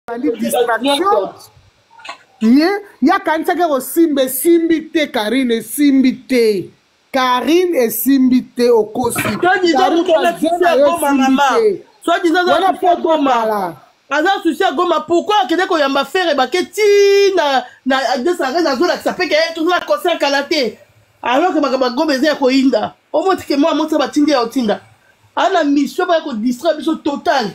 Bandi distraction ye ye akanisaki ekosimba, esimbi te. Karine, esimbi te. Karine, esimbi te, okosi. Wana poto kala. Aza souci ya Goma. Pourquoi akende koyamba Ferre bake ti na desarene? Azolakisa mpe ke tozala concert kala te, alors ke makambo ya Goma eza ya koyinda. Omotike mwa motisa batindi ya kotinda ana mission baya kodistraire biso total.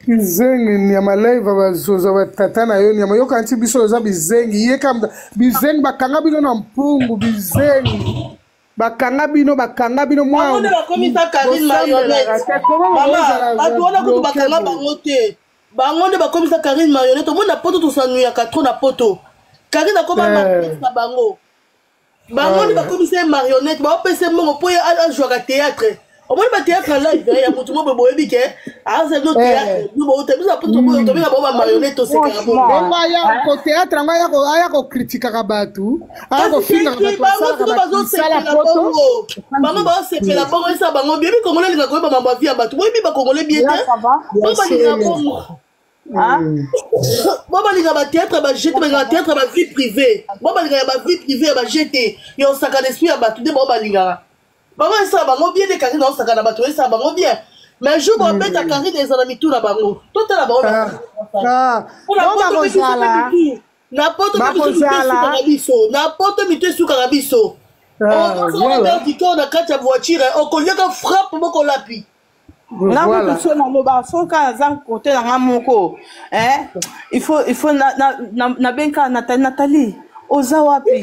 Kizengi nyama, live bazoza batata na yo nyama. Yoka nti biso oza bizengi, ye kamda bizengi. Bakanga bino na mpungu, bizengi, bakanga bino, bakanga bino. Mwa nde bakomisa Karine marionnette. Mama, bato wana kutu bakanga bango te, bango nde bakomisa Karine marionnette. Omoni, na poto tosanuyaka trop. Na poto Karine akoma marionnette na bango. Bango nde bakomisa ye marionnette, baopesa ye mbongo mpo ye azwaka théâtre. Omoni, bathéâtre ya live ya motu mo boye, boyebi ke aza bino théâtre, bino bouta biso na poto, tobenga bango bamarionnette, tosekaka bongo. Bongo aya kotéâtre yango, aya kokritikaka bato, aya kofingaka bato. Bango siko bazosepela bongo, bango bazosepela bongo, esa bango biebi. Congolais alingaka koyeba mambo ya vie ya bato. Boyebi bacongolais bie te, bo balingaka bongo, bo balinga bathéâtre bajete, balingaka théâtre ba vie privée, bo balingaka ba vie privée ya bajete ya osaka na esprit ya bato nde bango balingaka. Bango esala bango bien nde Karine aosaka na bato, esala bango bien. Mais jour babeta Karine, eza na mitu na bango, totala bango. Na poto mpe biso mitu esukaka biso, na poto mitu esukaka biso. Okoaa na kati ya voiture, okoliaka frappe moko lapi. Nga kutu so naloba, soki aza kote na nga moko, il faut nabenga Nathalie: "Nathalie, oza wapi?"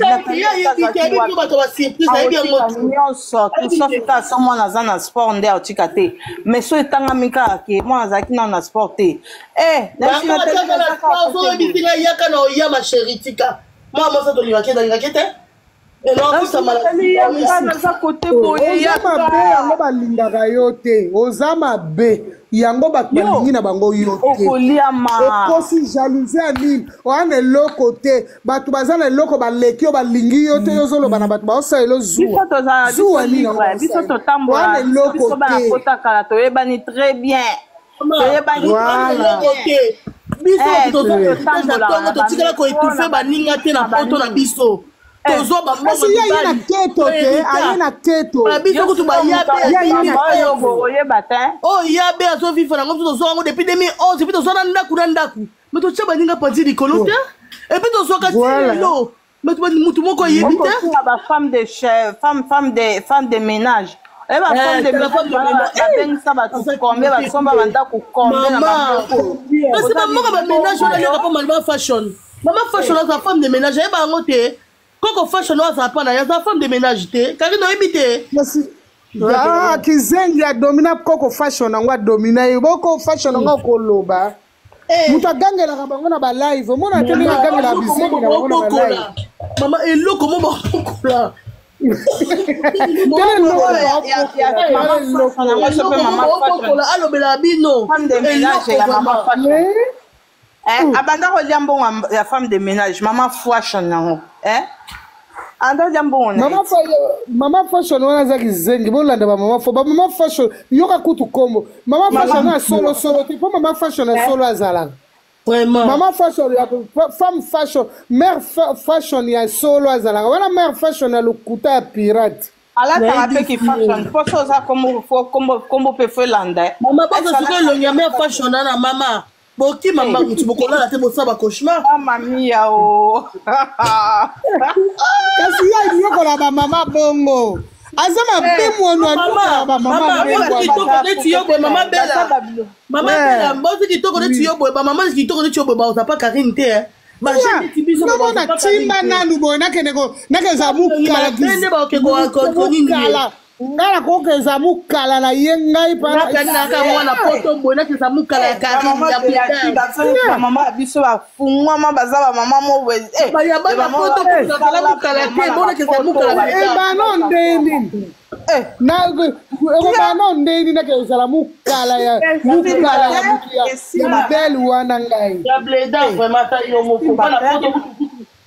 Nyonso tout sauf kaka so mwana aza na sport nde aotika te. Mais so etangami kaka ke mwana azalaki nano na sport te. Oyebisinga, yaka na oya, ma chérie, tika mwa mwasi tolingaki, nalingaki te. Naza kote boye. Oza mabe, yango balingaka yo te. Oza mabe, yango bato balingi na bango yo te. Okoliama. Okosi, jalousie ya nini? Oya na eloko te. Bato baza na eloko baleki yo, balingi yo te. Yo ozoloba na bato baosalela zuwa. Zuwa nini? Biso totambola, biso bana kota kala, toyebani très bien, toyebani. Te, biso totambola, totikala koétouffer baninga te na poto na biso. Tozwa bambongo. Ye na keto te, aye na keto. Biso kutu bayabe. Oyeba te. Oyo yabe azovivre nango, biso tozwa yango depuis 2011. Et puis tozwa na ndako na ndako, mais totia baninga panzi likolo te. Et puis tozwaka ti lelo, mutu moko ayebi te. Bafemme de chef, femme de ménage, oyeba, femme de ménage babengisa bato combien, basomba bandako combien na bamoko. Kasi bamoko baménage wana alioka mpo mama Fashion, mama Fashion aza femme de ménage, ayeba yango te. Koko Fashion oyo azala mpa na ye, aza femme de ménage te. Karine, oyebi te. Ah, kizengi adomina Koko Fashion yango, adomina ye. Boko Fashion yango akoloba, moto agangelaka bango na balive, omona te ndenge agangelaka bizengi na bango na balive. Mama, eloko mo bakokola okokola, alobelaka bino. Abanda kolia mbongo ya femme de ménage, mama Fashion yango, anda kolia mbongo na Mama Fashion wana aza kizengi. Bolanda bamama fo, bamama Fashion, yoka kutu kombo mama Fashion ya solosolo te, mpo mama Fashion ya solo azalaka. Vraiment. Mama Fashion ya femme Fashion, mère Fashion ya solo azalaka wana, mère Fashion ya lokuta, ya pirate. Alataka mpe ki fashion, mposo oza kombo mpe fo elanda. Mama, boza soki elongi ya mère Fashion wana, mama, bokima mbangu, bokolala te, bosala bacauchemar. Mama mia o. Kasi ye anyokola bamama bongo, aza mabe, mwono anyokola bamama. Kitoko neti yo boye, mama Bela, mama Bela, mbozi kitoko neti yo boye, bamama kitoko neti yo boye, baoza pa Karine te. Nomona timba nanu boye, nakende nakezala mukala, ngai nakokeza mukala na ye, ngai. Mwana poto boye, nakeza mukala ya Karine. Bamama biso bafungwama, baza bamama mo. Bana poto kozala mukala te, bonakeza mukala. Ebano ndeni ekobana ndeni nake ozala mukala ya mukala ya mutu ya modele wana, ngai. Ya bleda, vraiment, ata yo moko, bana poto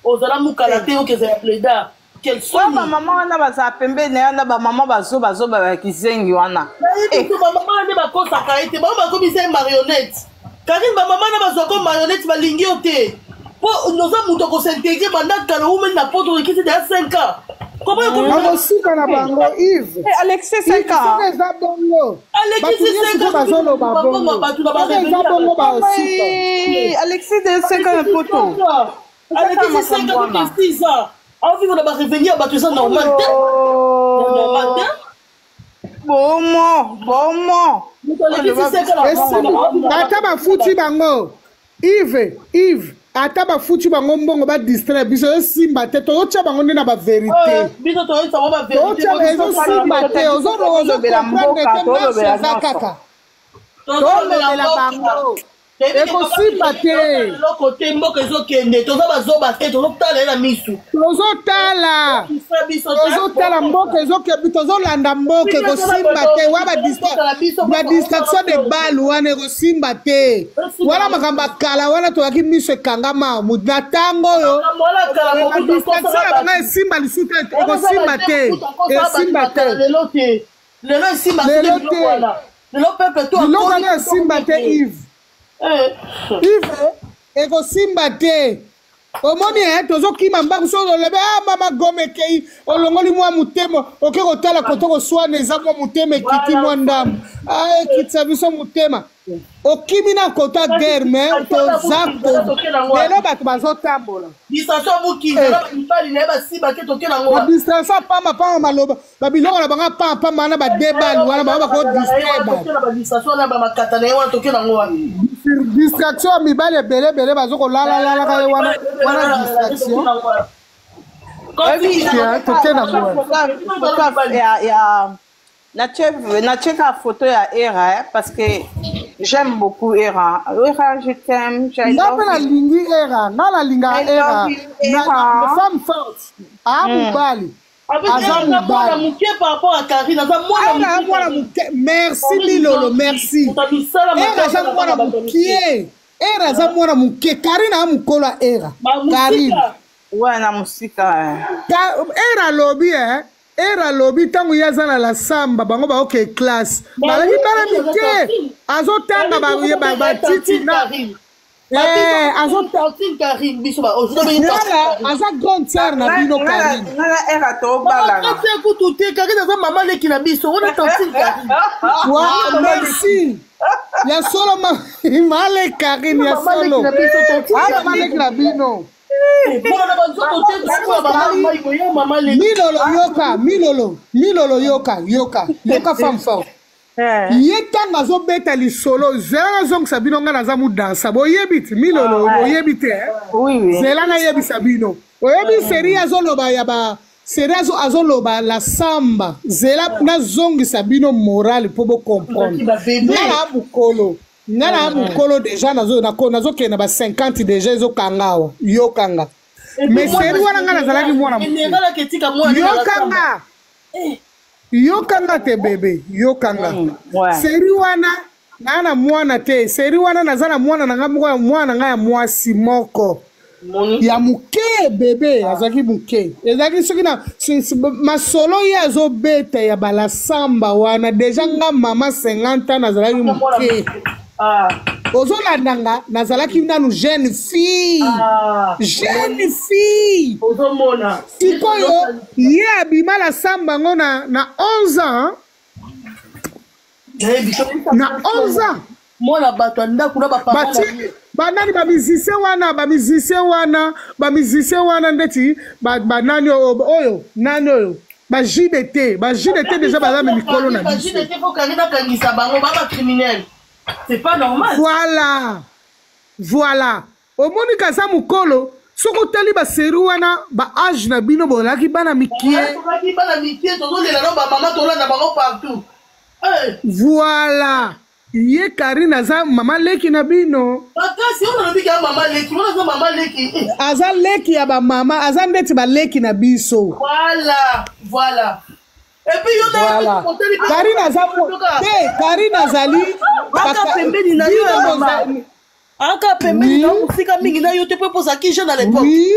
ozala mukala te, okeza ya bleda. Quel bamama wana bazala pembeni na ye wana, bamama bazobazoba ya kizengi wana. Bamama nde bakosaka ye te, bango bakomisa ye marionnette. Karine, bamama na bazwako marionnette, balingi yo te mpo oza moto akosintegre banda kala, oumeli na poto, olekisi deya 5 ans. Bakosuka na bango, Yves. Alexis, 5 ans. Soki eza bongo, bato nyonso mpe bazoloba bongo, soki eza bongo, basuka. Alexis de 5 ans na poto. Alekisi 5 ans, 6 ans, aovivre na barevenu ya bato, eza normal te, normal te. Bomo bomo. Ata bafuti bango, Yves, Yves, ata bafuti bango mbongo, badistraire biso, ezosimba te. Tozotya bango nde na bavérité, ezosimba te. Ozocomprendre te, marche eza kaka tolobela bango, ekosimba te. Eloko te, mboka ezokende, toza bazoba te, tozotala ye na misu. Tozotala, tozotala mboka ezokende, tozolanda mboka, ekosimba te. Wa badistraction de balle wana ekosimba te. Wana makambo ya kala wana, toyaki miso ekangama na ntango oyo. Badistraction na bango esimba lisusu te, ekosimba te, esimba te. Lelo te, lelo esimba. Lelo te. Lelo peuple to Biloko wana esimba te, Yves. Yves, ekosimba te. Omoni e, tozokima mbangu. Soki olobi: "A mama, gome ekei", olongoli mwa motema, oke kotala kote koswana, eza mwa motema ekiti mwa ndambo, ekitisa biso motema, okimi na kota guerre. Mais toza lelo, bato bazotambola. Distraction bukinga, mibali na ye basibake, toke nango. Badistraction pamba pamba, maloba, babiloko na bango pamba pamba wana, badebali wana, bango bakodistraire bato. Distraction ya mibali ebele ebele bazo kolalalalaka ye wana wana, distraction toke nango. Nacheka photo ya Era, hein, parce que j'aime beaucoup Era. Era, je t'aime. Nga mpe nalingi Era, nga nalingaka Era, femme forte, aa mobali, aza mobali moke par rapport à Karine, aza mwana mwana moke. Merci Milolo, merci. Era aza mwana moke, Era aza mwana moke. Karine aa mokolo ya Era, Karine. Ouais, na mosika. Era alobi, eh, Era alobi ntango ye aza na la samba, bango baoke classe, balaki bana mike, azotanga batiti na voilà, aza grande sœur na bino, Karine. Era tobalana. Kutu te, Karine aza mama leki na biso wana, tantine Karine. Merci, ya solo male Karine, ya solo mama leki na bino. Milolo, yoka, Milolo, Milolo, yoka, yoka, yoka, femme forte. Ye ntango azobeta lisolo, zela nazongisa bino. Ngai naza modansa, boyebi ti Milolo, oyebi te? Zela nayebisa bino. Oyebi série azoloba ya ba série, azoloba la samba. Zela nazongisa bino morale mpo bocomprendre. Nga na mokolo, nga na mokolo déjà, nazokende na ba 50 déjà, ezokanga awa. Yokanga, mais série wana, nga nazalaki mwana. Yokanga, yokanga te bebe, yokanga. Série wana, naa na mwana te. Série wana, naza na mwana na nga moko, ya mwana na ngai ya mwasi moko ya moke, bebe azalaki moke. Ezalaki soki na masolo ye azobeta ya balasamba wana, déjà nga mama 50 ans, nazalaki moke. Ozolanda nga, nazalaki nanu jeune fille, jeune fille. Sikoyo ye abima la samba yango na 11 ans, na 11 ans. Mwana bato ya ndako na bapapa. Banani, bamusicien wana, bamusicien wana, bamusicien wana ndeti banani oyo, nani oyo, ba JDT, ba JDT déjà baza na mikolo na biso. Nakangisa bango, ba bacriminel, c'est pas normal. Voilà, voilà, omoni kaza mokolo. Soki otali basérie wana, baage na bino, bozalaki bana mikie. Bana mikie, tozolela no bamama, tolanda bango partout. Voilà, ye Karine aza mama leki na bino. Makasi oyo nalobi ka mama leki wana, aza mama leki. Aza leki ya bamama, aza ndeti baleki na biso. Voilà, voilà, et puis yo. Voilà, Karine aza te, Karine azali aka pembeni na yo, aka pembeni na mosika mingi na yo te, mpo ozalaki jeune à l'époque. Oui,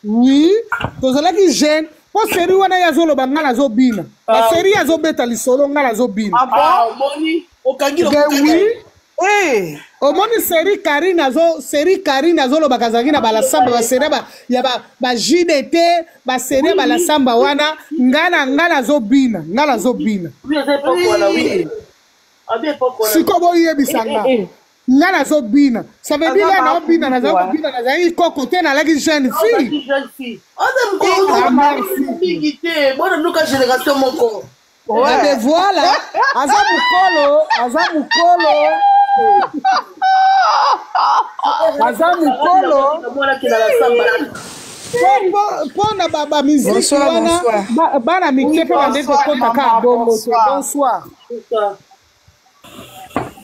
oui, tozalaki jeune. Mpo série wana, ye azoloba, ngai nazobina. Basérie azobeta lisolo, ngai nazobina. Omoni, okangi. Oui. Eh. Omoni série Karine azo série Karine azolobaka azalaki na balasamba baserie ba, ya ba, ba JDT baserie ya balasamba wana nga na nga nazobina nga nazobina Oui, eza époque wana, oui. Abi époque wana. Sikoyo boyebisa nga Eh, eh, eh. Nga nazobina, ça veut dire Aza nga naobina, nazali bakuwa. kobina, nazalaki koko te, nalaki jeune fille. Ozalaki jeune fille. Oza mokolo Ah, merci. mingi te. Bwana nuka génération moko. Eh ben voilà, aza mokolo, aza mokolo, aza mokolo. Mwana kenda na samba. Mpo na bamiziki Bonsoir, wana bonsoir. bana mike mpe bandeki Bonsoir, kokota kaka maman, bongo te. bonsoir. Bonsoir. C'est ça.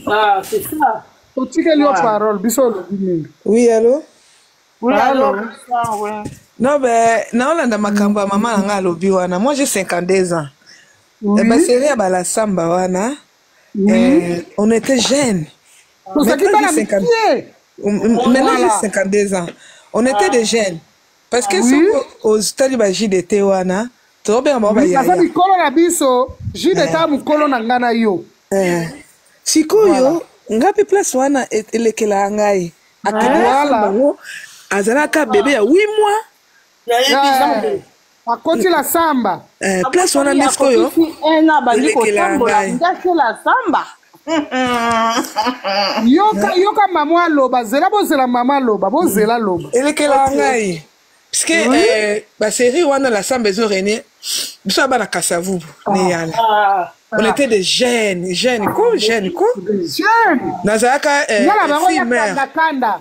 Ah, c'est ça. Totikeli yo parole, biso olobi mingi. Oui, allô? Oui, Allô? allô, bonsoir, ouais. Non, ben, naolanda makambo ya mama na nga alobi wana. Moi, j'ai 52 ans. Oui. Eh, baserie ya balasamba wana, eh, on était jeunes. Tozalaki Maintenant, bana j'ai 50 mike. Maintenant, j'ai Voilà. 52 ans. On était des jeunes. Parce que Oui. soki ozotali ba JDT wana, tozobenga bango Oui, baza bayaya. mikolo na biso, JDT ya mokolo na nga na yo. Eh. Sikoyo, nga mpe place wana elekelaka ngai. Akende Voilà. bango, azalaka bébé ya 8 mois. Nayebi. Eh, akoti la samba. Eh, place wana nde sikoyo Akokisi un an, abandi elekelaka kotambola, ngai. ndaki la samba. Yoka, yoka mama aloba, zela, bozela mama aloba, bozela aloba. Elekelaka ngai puisque eh, basérie wana la samba ezorene biso ya bana Kasavubu ne yala. Ah. On était des jeunes, jeunes ko, jeunes ko. Jeune. Nazalaka eh, Nga na bango fille ya mère. kanda kanda.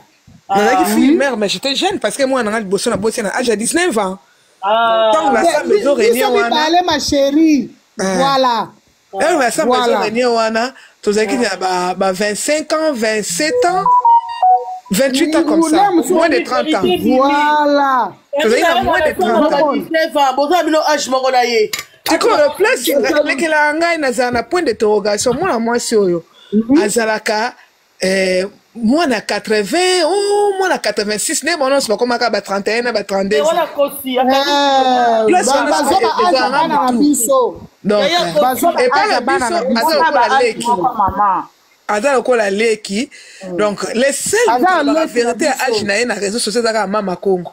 Nazalaki fille mère, mais j'étais jeune parce que mwana nanga liboso na boti na âge ya 19 ans. Ah. Ntango la samba ezorenie Biso wana, mibale, ma chérie. Eh. Voilà. Ntango la samba Voilà. ezorenie wana, tozalaki na ba 25 ans, 27 ans, 28 ans comme ça, moins de 30 ans. Voilà. Tozalaki na moins de 30 ans. 19 ans. Boza bino âge moko na ye. Sikoyo place lekelaka ngai, nazala na point d'interrogation: mwana mwasi oyo azalaka eh, mwana 80 o mwana 86 nde bango nyonso bakomaka ba 31 na ba 32. Wana kosi. Eh, Place wana bazwa ba âge ya ezalanga bana na mutu. biso. Donc Yaya, eh, Bazwa ba epai âge na ya bana biso na biso. aza Aza ba lokola âge leki. moko, mama. Aza lokola leki, donc le seul Aza moto alobaka leki na vérité ya biso. âge na ye na réseau social ezaka mama Congo.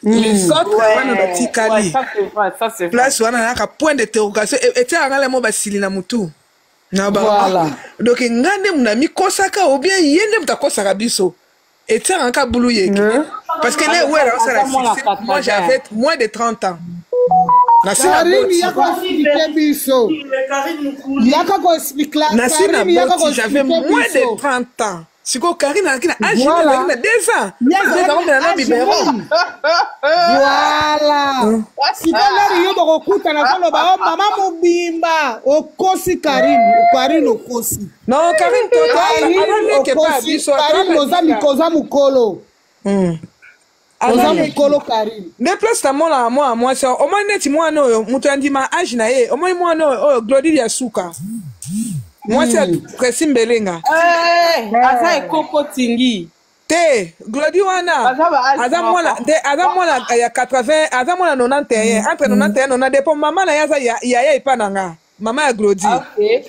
Les autres wana Ouais, batikali. ça c'est vrai, ça c'est vrai. Place wana nayaka point d'interrogation, etiaka ngai lemo basili na mutu na Voilà. Donc nga nde mutu amikosaka ou bien ye nde mutu akosaka biso, etiaka nga bulu yeki parce que le wera osala Aza mwana succès, moi 80. j'avais moins de 30 ans nasi na Karine, boti. yaka koexpliquer biso. Karine Mukuli. Yaka koexpliquer. Nasi na Karine, yaka boti, j'avais koexpliquer moins de biso. 30 ans. Sikoyo Karine azalaki na âge, Voilà. azalaki na 2 ans. Ye azalaki Akomela na âge biberon. nini? Voilà. Sikoyo lori yo bokokutana, koloba o mama mobimba okosi Karine, Karine okosi. Non, Karine toto Karine aleke pa okosi. biso. Karine oza oza mokolo. Oza mokolo, Karine. Nde place namonaka mwana mwasi awa, omoni neti mwana oyo moto andima âge na ye. Omoni mwana oyo, oyo Glodile ya suka, mwasi ya Presi Mbelenga. Eh, aza ekoko tingi. Te, Glodi wana Aza ba âge aza moko. mwana te, aza mwana ya 80, aza mwana 91, entre 91 92, po mama na ye aza yaya epa na nga, mama ya Glodi. Ok.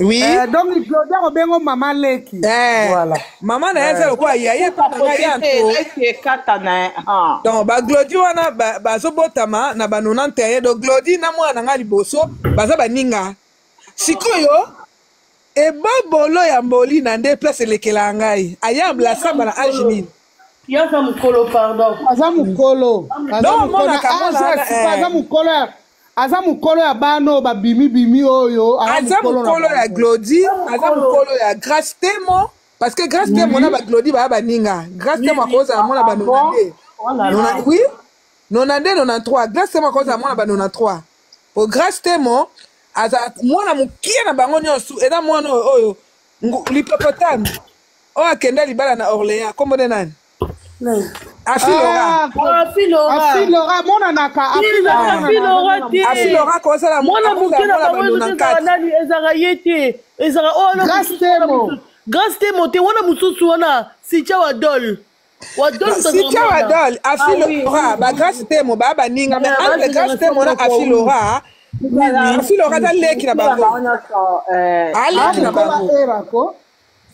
Oui. Eh, donc Glodi akobengo mama leki. Eh, Voilà. mama na ye aza lokola yaya epa na ngai ya Te, nto. leki ekata na ye. Ah. Donc baglodi wana bazobotama na ba 91. Donc Glodi na mwana na ngai liboso baza baninga. Sikoyo ebobolo ya mboli na nde place elekelaka ngai, ayambla samba na âge nini? Ye aza mokolo, pardon. Aza mokolo, aza Non, mokolo na omonaka mwana âge wana, ya sika. eh. Aza mokolo ya bana oyo babimibimi oyo. Aza mokolo na mokolo ya bango. Glodi, aza mokolo ya Grâce Temo, parce que Grâce Temo na baglodi baya baninga. Grâce Temo akozala mwana ba 92. Oh là là. Oui, 92, 93. Grâce Temo akozala mwana ba 93, po Grâce Temo aza mwana mokie na bango nyonso. Eza mwana oyo, oyo l'hippopotame oyo akenda libala na Orléans, kombo nde nani? Afilora. Ah, Afilora. Afilora monanaka, Afilora. Afilora te. Afilora kozala Mwana moke na mwana bango ba ezalaka 94. nani? Ezalaka ye te, ezalaka oyo wana Grâce mosusu, wana Temo. mosusu. Grâce Temo te, wana mosusu wana Sitia Wadol, Wadol moto azalaka Sitia mwana. Wadol, Afilora, Ah oui. Bagrâce Temo baya baninga, mais Yeah, entre ba Grâce Temo na génération moko. Afilora, Afilora aza leki na bango bango. nyonso, eh, Aleki na mokolo bango. erako.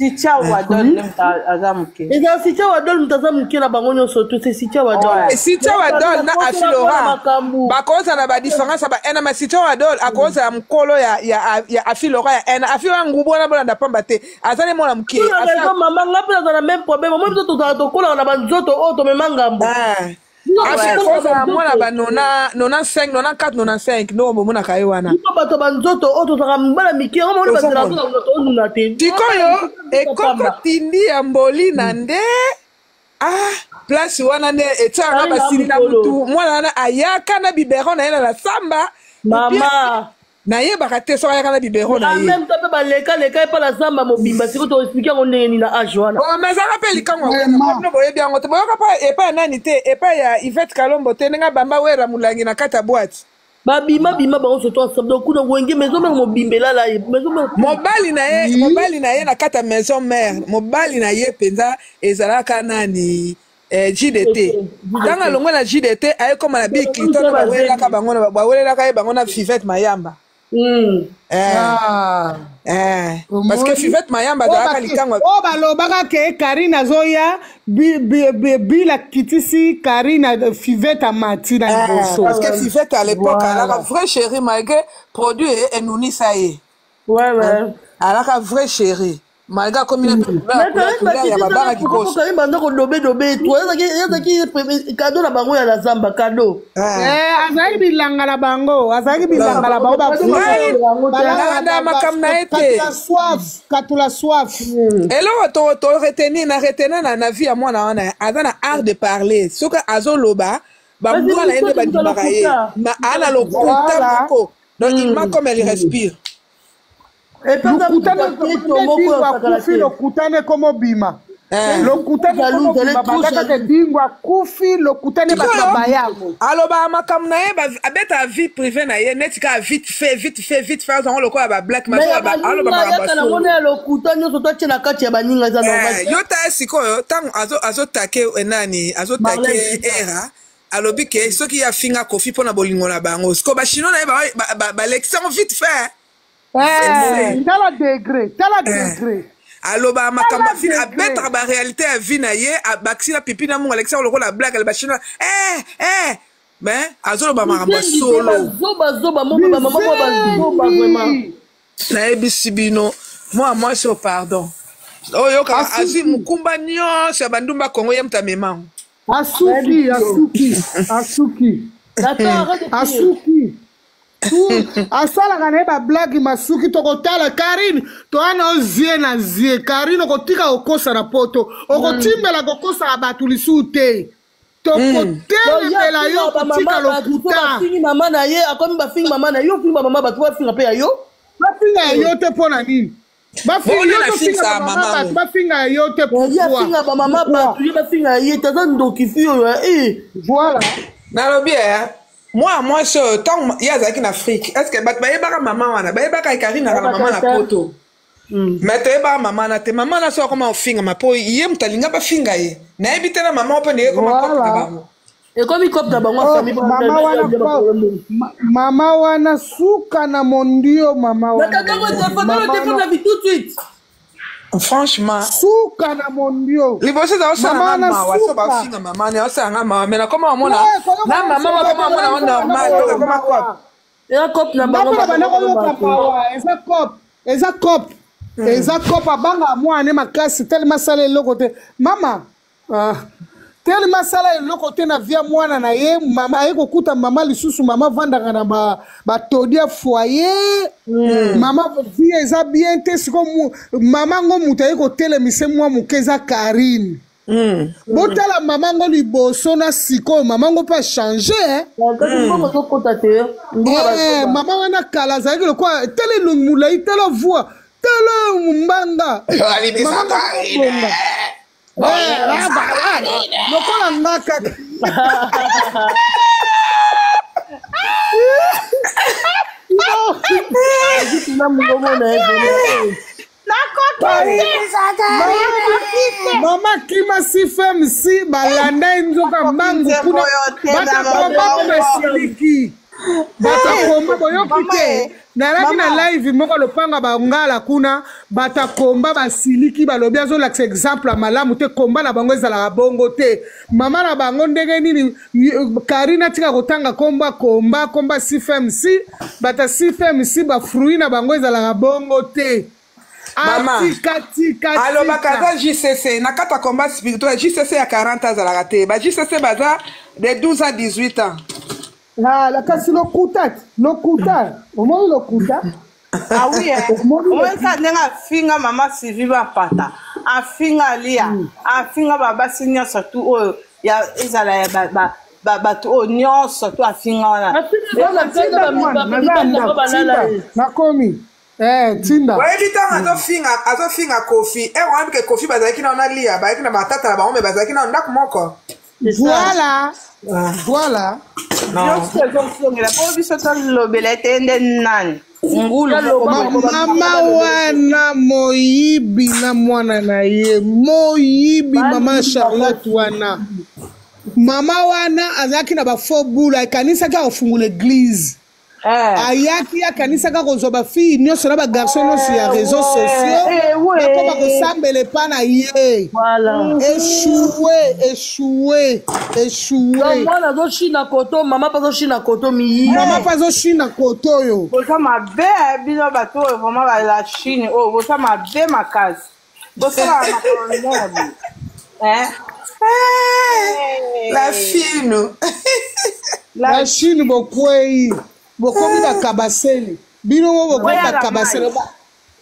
Sitia Wadol nde moto aza moke. Ezala Sitia Wadol moto aza moke na bango nyonso tout, c'est Sitia Wadol. Sitia Wadol na Afi Laura bakozala na ba différence ya ba ena, mais Sitia Wadol akozala mokolo ya ya ya Afi Laura ya ena. Afi wana ngubu wana bolanda pamba te, aza ne mwana moke. Raison mama, nga mpe naza na même problème. Omoni biso tozala tokolaka na banzoto oyo tomema ngambo. Afi kozala mwana ba 95, 94, 95 ndoko bomonaka ye wana. Biso bato banzoto oyo tozalaka bana mike, yango moni bazela tonuna te. Sikoyo ekoko tindi ya mboli na nde ah place wana nde etiaka basili na mutu mwana wana ayaka na biberon na ye na la samba. Mama nayebaka te soki ayaka na bibero na ye. Même temps mpe balekaleka epa na zamba mobimba, sikoyo toexplike yango ndenge nini na age wana? Oh, mais azalaka mpe likango bino boyebi yango te, boyoka mpa epai ya nani te, epai ya Yvette Kalombo te, ndenge abamba wera molangi na kati ya boite. Babima bima bango surtout ensemble, donc kuna wenge maison mère mobimba elala ye maison mère. Mobali na ye, mobali na ye na kati ya maison mère, mobali na ye mpenza ezalaka nani? JDT. Ntango alongwe na JDT aye koma na Bill Clinton, bawelelaka bango, bawelelaka ye bango na Fivette Mayamba. Parce que Fivette Mayamba azalaka likango. Oyo balobaka ke Karine azoya, Bill akitisi Karine, Fivette amati na liboso. Parce que Fivette à l'époque alaka vrai chéri, malgré produit enunisa ye. Ouais. Alaka vrai chéri, malgré akomi na couleur ya babara kikoso. Karine banda kodobe dobe to ezalaki kado na bango ya la zamba, kado. Azalaki bilanga na bango, azalaki bilanga na bango. Balanda makambo na ye te. Katula soif. Eloko to retenir na retenir na vie ya mwana wana, aza na art de parler. Soki azoloba, bambwa na ye nde bandimaka ye, ma aa na lokuta moko, donc il ment comme elle respire. Akufi lokuta nde komobima, lokuta nde komobima, bandaka ke Dingo akufi, lokuta nde bato babayango. Alobaka makambo na ye, abetaka vie privée na ye neti kaka vite fait, vite fait, vite fait, azango lokola bablack. Aloba makambo ya lokuta nyonso toatie na kati ya baninga, eza normal. Yo taya sikoyo, ntango azotake nani, azotake era, alobi ke soki ye afinga Kofi mpo na bolingo na bango, sikoyo bachinois na ye balekisi yango vite fait. Tala degré, tala degré. Alobaka makambo, abetaka baréalité ya vie na ye, abakisi na pipi na mungu, alekisi yango lokola blague. Bachinois mais azoloba makambo ya solo. Zoba moko, bamama moko bazoba vraiment. Nayebisi bino, mwana mwasi oyo, pardon, oyoka azwi mokumba nyonso ya bandumba Kongo, ye moto amemango. Asuki, asuki, asuki, asuki. Asalaka na ye bablague masuki. Tokotala Karine, towana ozie na zie Karine, okotika kokosa na poto, okotimbela kokosaka bato lisusu te, tokotelemela yo kotika lokuta. Bafingi mama na ye, akomi bafingi mama na yo, ofingi bamama bato, bafinga mpe ya yo. Bafinga ya yo te, mpo na nini? Bafinga bato, bafinga ya yo te. Ye afinga bamama bato, ye bafinga ya ye te, aza ndoki fi oyo. Voilà. Nalobi mwana mwasi oyo, ntango ye azalaki na Afrique, est ce que bato bayebaka mama wana? Bayebaka Karine na mama na poto, mais toyebaka mama na te. Mama na so akoma ofingama mpo ye moto alinga bafinga ye, nayebi te na mama mpe ndenge ekoma cope na bango. Ekomi cope na bango. Mama wana, mama wana suka na mondio, mama wana. Tout de suite. Franchement. Suka na mondio. Liboso eza osalanga mawa so bafinga mama ne, osalanga mawa, mais nakoma omona na mama bakoma omona ngo normal, donc ekoma cope. Eza cope na bango. Banda koyoka mawa, eza cope, eza cope, eza cope. Abanga mwana makasi telema, asala eloko te mama, telema asala eloko te na via mwana na ye. Mama aye kokuta mama lisusu, mama avandaka na batodi ya foyer, mama vie eza bien te. Siko mama ngo moto aye kotelemisa mwa moke eza Karine. Botala mama ngo liboso na sikoyo, mama ngo mpe achange. Mama wana kala azalaki lokola, tala elongi molai, tala voix, tala mbanga, lokola nga kaka. Mama kimasi femsi, balanda ye nzoka mbangu kuna, bato basiliki, bato komba boyoki te. Nalaki na live moko lopanga bangala kuna, bato ya komba basiliki, balobi azolakisa exemple ya malamu te, komba na bango ezalaka bongo te. Mama na bango ndenge nini Karine atika kotanga komba komba komba CFMC, bato ya CFMC ba fruit na bango ezalaka bongo te. Mama, Atika tika alobaka tika. Aza JCC na kati ya combat spirituel. JCC ya 40 azalaka te, ba JCC baza de 12 à 18 ans. Ah, kasi lokuta te, lokuta, omoni lokuta. Ah oui, eh. Omoni. Omoni kaka ndenge afinga mama Sylvie Bapata, afinga Alia, afinga babasi nyonso tu oyo ya ezala ya bato oyo nyonso tu afinga wana. Wana Tinda mwana, naza ndako, tinda, nakomi. Eh, tinda. Oyebi ntango azofinga Kofi e wana ke Kofi bazalaki nao na Lia, bazalaki na batata na bango, me bazalaki nao ndako moko. Voilà. Voilà. Nyonso ezosongela mpo biso tolobela ete nde nani ngulu moko boye. Mama wana moyibi na mwana na ye moyibi, mama Charlotte wana, mama wana azalaki na bafaux bula, akanisaki akofungola église. Ayaki, akanisaka kozwa bafille nyonso na bagarçon nyonso ya réseaux sociaux, bakoma kosambela epa na ye. Échoué, échoué, échoué. Mwana azoshina koto, mama mpe azoshina koto miyi. Mama mpe azoshina koto oyo. Boza mabe eh, bino bato oyo vraiment ba la Chine oyo, boza mabe makasi, bosalaka makambo minene boye. Eh? La fine. La Chine, bokwei, bokomi bakabasele, bino mo bokomi Boya la bakabasele. mai.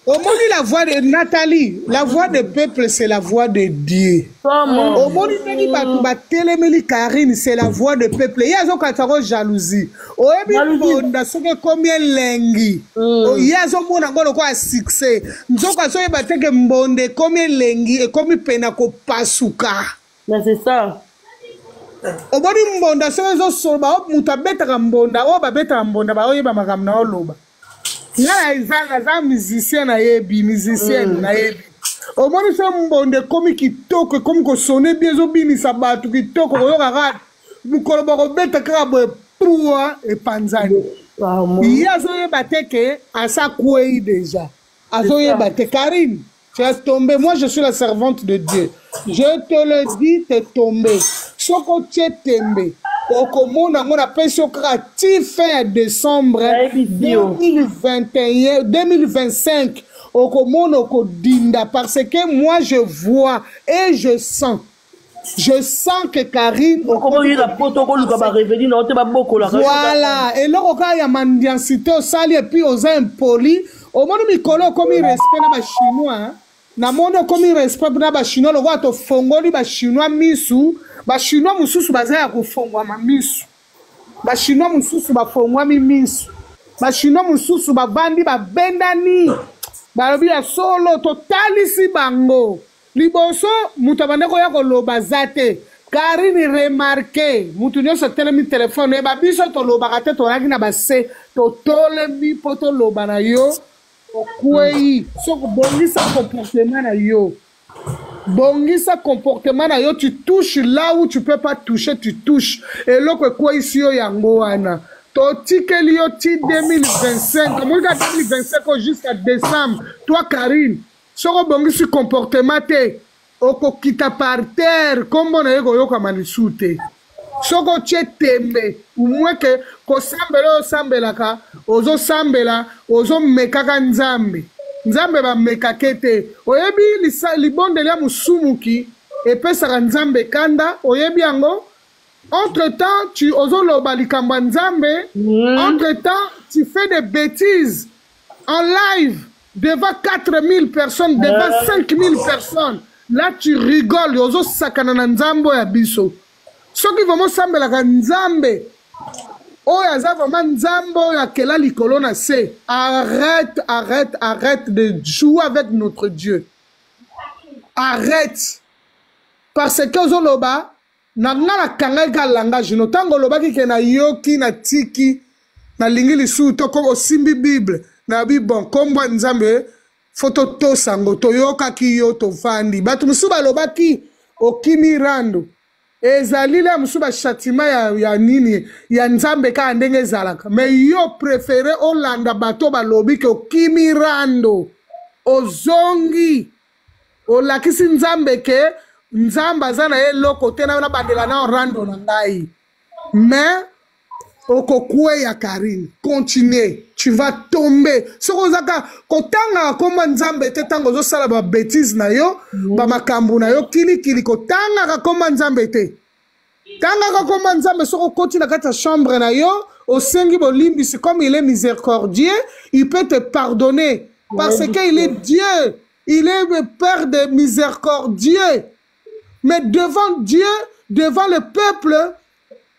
Omoni la voix de Nathalie, la voix de peuple, c'est la voix de Dieu. Omoni ndenge bato batelemeli Karine, c'est la voix de peuple. Ye azokatisa ngo jalousie. Oyebi mbonda soki ekomi elengi, ye azomona ngo lokola succès, nzoka azoyeba te ke mbonda ekomi elengi, ekomi pena kopasuka. Mais c'est ça. Omoni mbonda soki ezosoloba, oyo moto abetaka mbonda, oyo babetaka mbonda baoyeba makambo na oloba. Nga eza naza musicien, nayebi musicienne, nayebi. Omoni so mbonda ekomi kitoko, ekomi kosone bien, ezobinisa bato kitoko, koyoka kaka mokolo bakobeta kaka boye, puwa, epanzani. Ye azoyeba te ke asa kwei déjà, azoyeba te. Karine, tu es tombé. Moi, je suis la servante de Dieu, je te le dis, t'es tombé. Soki otie tembe, okomona yango. Napesi yo kaka ti fin ya décembre 2021, 2025, okomona okodinda, parce que moi, je vois et je sens, je sens que Karine okomoyina poto okoluka barevenu na yo te, babokolaka. Voilà, eloko kaka ya mendiantité osali, et puis oza impoli. Omoni mikolo okomi respect na bachinois, namoni okomi respect na bachinois, lokola tofongoli bachinois misu. Bachinois mosusu baza ya kofongwama misu, bachinois mosusu bafongwami misu, bachinois mosusu bavandi, babendani, balobi ya solo. Totalisi bango liboso, moto abande koya koloba aza te. Karine, remarque, motu nyonso atelemi telefone oyeba biso tolobaka te, tozalaki na base, totolemi mpo toloba na yo. Okwei. Soki bongisa comportement na yo, bongisa comportement na yo. Tu touches là où tu peux pas toucher, tu touches eloko ekweyisi yo. Yango wana totikeli yo ti 2025, omoni kaka 2025 oyo jusqu'à décembre. Toi Karine, soki obongisi comportement te, okokita par terre, nkombo na ye koyokama lisusu te. Soki otie tembe umwe ke kosambela oyo osambelaka, ozosambela, ozomekaka Nzambe. Nzambe bamekake te. Oyebi libondeli ya mosumuki epesaka Nzambe kanda, oyebi yango. Entre temps tu ozoloba likambo ya Nzambe, entre temps tu fais des bêtises en live devant 4000 personnes, devant 5000 personnes. Là tu rigoles, ozosakana na Nzambe oyo ya biso. Soki vraiment osambelaka Nzambe oyo aza vraiment Nzambe oyo akela likolo na se, arrête, arrête, arrête de jouer avec notre Dieu, arrête, parce que ozoloba na nga, nakangaki kaka langage no ntango olobaki ke nayoki, natiki, nalingi lisusu to osimbi Bible nayebi. Bon, kombo ya Nzambe fo totosa yango. Toyokaki yo, tovandi. Bato mosusu balobaki okimi rando. Ezali la mosusu ba châtiment ya, ya nini ya Nzambe kaka ndenge ezalaka. Mais yo préféré olanda bato balobi ke okimi rando. Ozongi. Olakisi Nzambe ke Nzambe aza na ye eloko te na bandela na rando na ngai. Mais okokweya Karine, continue, tu vas tomber. Soki ozaka kotangaka kombo Nzambe te ntango ozosala ba bêtises na yo, ba makambo na yo kilikili, kotangaka kombo Nzambe te. Tangaka kombo Nzambe soki okoti na kati ya chambre na yo, osengi bolimbisi, comme il est miséricordieux, il peut te pardonner parce que il est Dieu, il est le Père de miséricordieux. Mais devant Dieu, devant le peuple,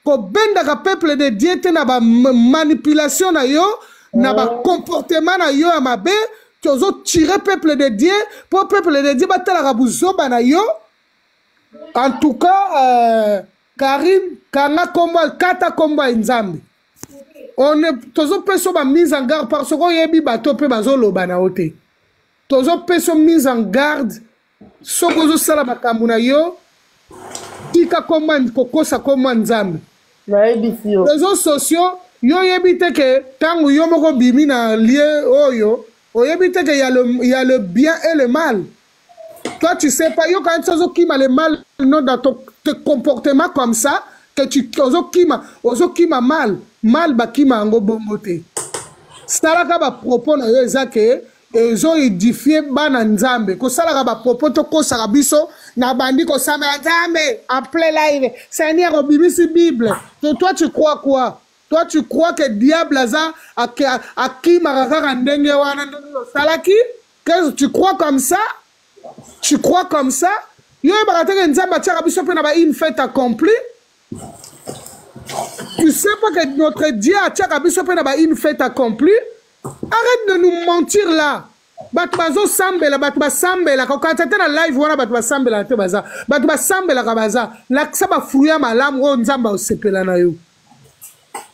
kobendaka peuple de Dieu te na ba manipulation na yo, na ba comportement na yo ya mabe, tozo tirer peuple de Dieu po peuple de Dieu batalaka buzoba na yo. En tout cas, Karine, kanga kombo, kata kombo ya Nzambe. On est, tozo pesa ba mise en garde parce que oyebi bato pe bazoloba na yo te. Tozo pesa mise en garde soki ozosala makambo na yo, tika kombo, kokosa kombo ya Nzambe. Nayebisi yo. Réseaux sociaux, yo oyebi te ke ntango yo moko obimi na lieu oyo, oyebi te ke y a le bien et le mal. Toi, tu sais pas, yo quand tu ozokima le mal, non, dans ton comportement comme ça, que tu ozokima, ozokima mal, mal bakima yango bongo te. Salaka ba propos na yo eza ke ezo édifier bana Nzambe. Kosalaka ba propos to kosaka biso na bandi kosambela Nzambe en plein live. Seigneur obimisi Bible. To toi tu crois quoi? Toi tu crois que diable aza akimaka kaka ndenge wana ndenge osalaki? Que tu crois comme ça? Tu crois comme ça? Yo oyebaka te ke Nzambe atiaka biso mpe na ba une fête accomplie? Tu sais pas que notre Dieu atiaka biso mpe na ba une fête accomplie? Arrête de nous mentir là. Bato bazosambela, bato basambelaka. Okanisa te na live wana bato basambelaka te baza. Bato basambelaka baza. Lakisa ba fruits ya malamu oyo Nzambe osepela na yo.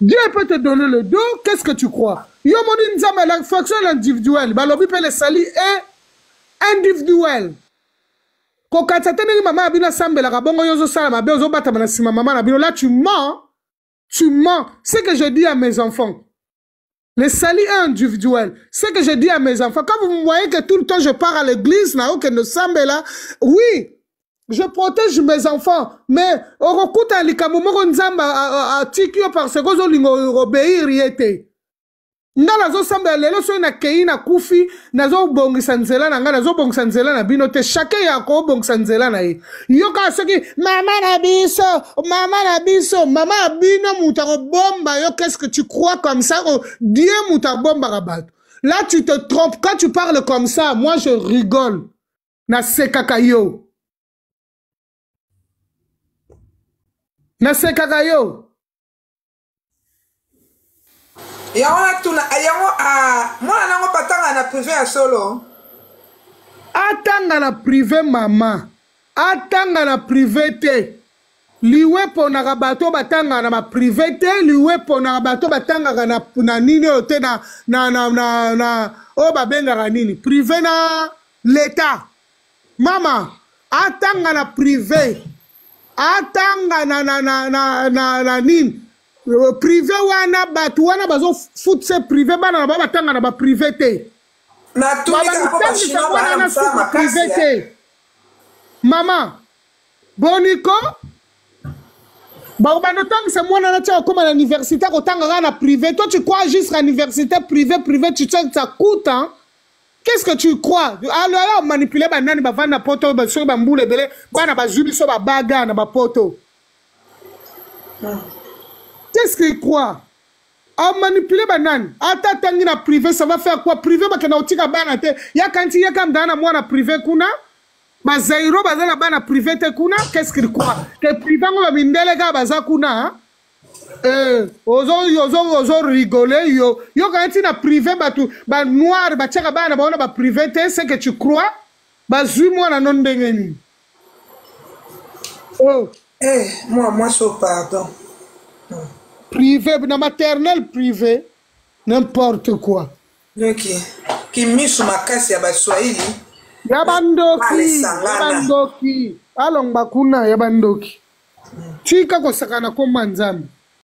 Dieu peut te donner le dos, qu'est-ce que tu crois? Yo moni Nzambe, la fonction est individuelle. Balobi pe le salut est individuel. Kokatisa te ndenge mama na bino asambelaka bongo yo ozosala mabe, ozobatama na nsima mama na bino. Là tu mens, tu mens. Ce que je dis à mes enfants, le salut est individuel. Ce que je dis à mes enfants, quand vous me voyez que tout le temps je pars à l'église, na okende sambela, oui, je protège mes enfants, mais okokuta likambo moko Nzambe atiki yo parce que ozolinga obéir ye te. Nga nazosambela lelo soki nakei nakufi, nazobongisa nzela na ngai, nazobongisa nzela na bino te. Chacun ya kobongisa nzela na ye. Yo kaka soki mama na biso, mama na biso, mama ya bino moto akobomba yo, qu'est-ce que tu crois comme ça? Oh, Dieu moto abombaka bato. Là tu te trompes, quand tu parles comme ça, moi je rigole. Nasekaka yo. Nasekaka yo. Yango natuna yango, mwana nango batanga na privé ya solo. Atanga na privé mama, atanga na privé te. Liwe ponaka bato batangaka na ba privé te, liwe ponaka bato batangaka na, na nini oyo te, na, na, na, na, na oyo babengaka nini privé na l'état. Mama atanga na privé, atanga na, na, na, na, na, na nini privé wana, bato wana bazofuta se privé, bana na bango batanga na ba privé te. Natuni kaka po ba Babanditangisa chinois mwana bana na mosala suka makasi, privé eh. te. Mama boniko bakobanda otangisa mwana na tia okóma na université, akotanga kaka na privé. Toi tu crois jusqu'à l'université privé, privé, tu sais que ça coûte, hein? Qu'est-ce que tu crois? Alors, alors, manipuler banani bavanda na poto, ba soki bambula ebele, bana bazwi biso babaga na bapoto. Qu'est-ce qu'il croit? A manipuler banani. Ata tangi na privé, ça va faire quoi? Privé bakenda kotika bana te. Ya kanti ya kamda na mwana privé kuna. Ba Zairo baza na bana privé te kuna. Qu'est-ce qu'il croit? Que privé ngo ba mindele ka baza kuna, hein? Ozo, ozo, ozo rigoler yo. Yo kanti na privé batu ba noir ba tiaka bana ba wana ba privé te, c'est que tu crois? Bazwi mwana no ndenge nini? Oh. Eh, moi, moi, so pardon. Privé, na maternelle privé, n'importe quoi. Donc, kimisu makasi ya baswahili. Ya bandoki, Pale ya sangana. bandoki. Alongba kuna ya bandoki. Tika kosakana na kombo ya Nzambe.